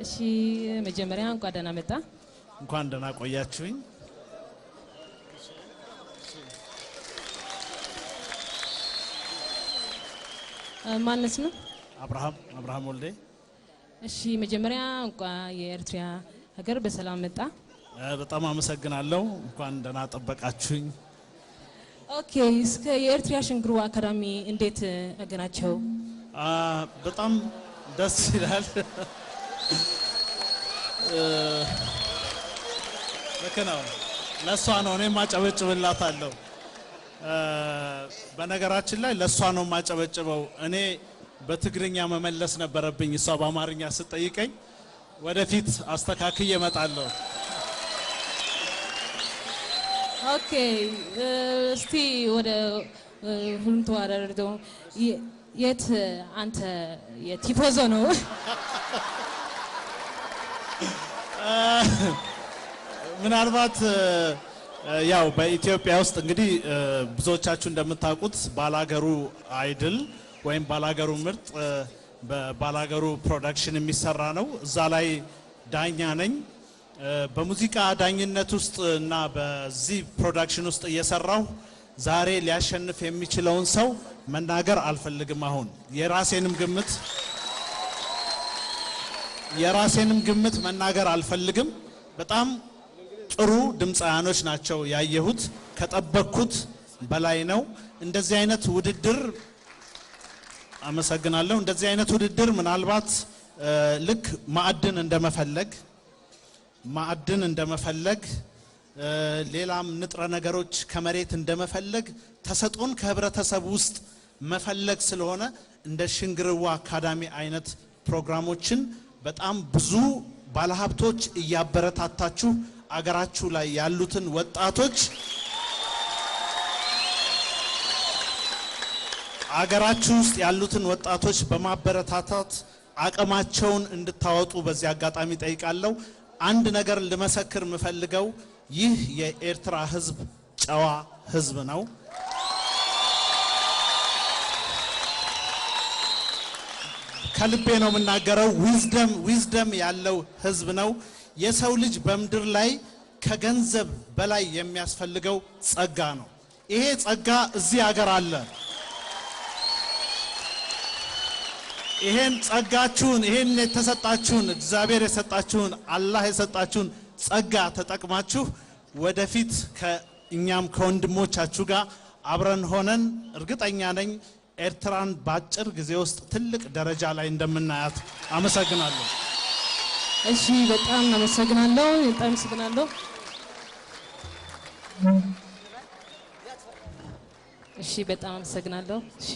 እሺ፣ መጀመሪያ እንኳን ደህና መጣ። እንኳን ደህና ቆያችሁኝ። ማነስ ነው? አብርሃም፣ አብርሃም ወልዴ። እሺ፣ መጀመሪያ እንኳን የኤርትራ ሀገር በሰላም መጣ። በጣም አመሰግናለሁ። እንኳን ደህና ጠበቃችሁኝ። Okay፣ እስከ የኤርትራ ሽንግርዋ አካዳሚ እንዴት አገናቸው? በጣም ደስ ይላል። ልክ ነው። ለእሷ ነው እኔም አጨበጭብላታለሁ። በነገራችን ላይ ለእሷ ነው የማጨበጭበው። እኔ በትግርኛ መመለስ ነበረብኝ፣ እሷ በአማርኛ ስትጠይቀኝ። ወደፊት አስተካክዬ እመጣለሁ። Okay፣ እስቲ ወደ ሁሉም ተወዳዳሪ፣ የት አንተ የቲፎዞ ነው? ምናልባት ያው በኢትዮጵያ ውስጥ እንግዲህ ብዙዎቻችሁ እንደምታውቁት ባላገሩ አይድል ወይም ባላገሩ ምርጥ በባላገሩ ፕሮዳክሽን የሚሰራ ነው። እዛ ላይ ዳኛ ነኝ። በሙዚቃ ዳኝነት ውስጥ እና በዚህ production ውስጥ እየሰራሁ ዛሬ ሊያሸንፍ የሚችለውን ሰው መናገር አልፈልግም። አሁን የራሴንም ግምት መናገር አልፈልግም። በጣም ጥሩ ድምፃውያኖች ናቸው ያየሁት። ከጠበቅኩት በላይ ነው። እንደዚህ አይነት ውድድር፣ አመሰግናለሁ። እንደዚህ አይነት ውድድር ምናልባት ልክ ማዕድን እንደመፈለግ፣ ሌላም ንጥረ ነገሮች ከመሬት እንደመፈለግ ተሰጥኦን ከህብረተሰብ ውስጥ መፈለግ ስለሆነ እንደ ሽንግርዋ አካዳሚ አይነት ፕሮግራሞችን በጣም ብዙ ባለሀብቶች እያበረታታችሁ አገራችሁ ላይ ያሉትን ወጣቶች፣ አገራችሁ ውስጥ ያሉትን ወጣቶች በማበረታታት አቅማቸውን እንድታወጡ በዚህ አጋጣሚ ጠይቃለሁ። አንድ ነገር ልመሰክር የምፈልገው ይህ የኤርትራ ሕዝብ ጨዋ ሕዝብ ነው። ከልቤ ነው የምናገረው። Wisdom ያለው ሕዝብ ነው። የሰው ልጅ በምድር ላይ ከገንዘብ በላይ የሚያስፈልገው ጸጋ ነው። ይሄ ጸጋ እዚህ ሀገር አለ። ይሄን ጸጋችሁን፣ ይሄን የተሰጣችሁን፣ እግዚአብሔር የሰጣችሁን፣ አላህ የሰጣችሁን ጸጋ ተጠቅማችሁ ወደፊት ከእኛም ከወንድሞቻችሁ ጋር አብረን ሆነን እርግጠኛ ነኝ ኤርትራን በአጭር ጊዜ ውስጥ ትልቅ ደረጃ ላይ እንደምናያት። አመሰግናለሁ። እሺ፣ በጣም አመሰግናለሁ። በጣም አመሰግናለሁ። እሺ፣ በጣም አመሰግናለሁ። እሺ።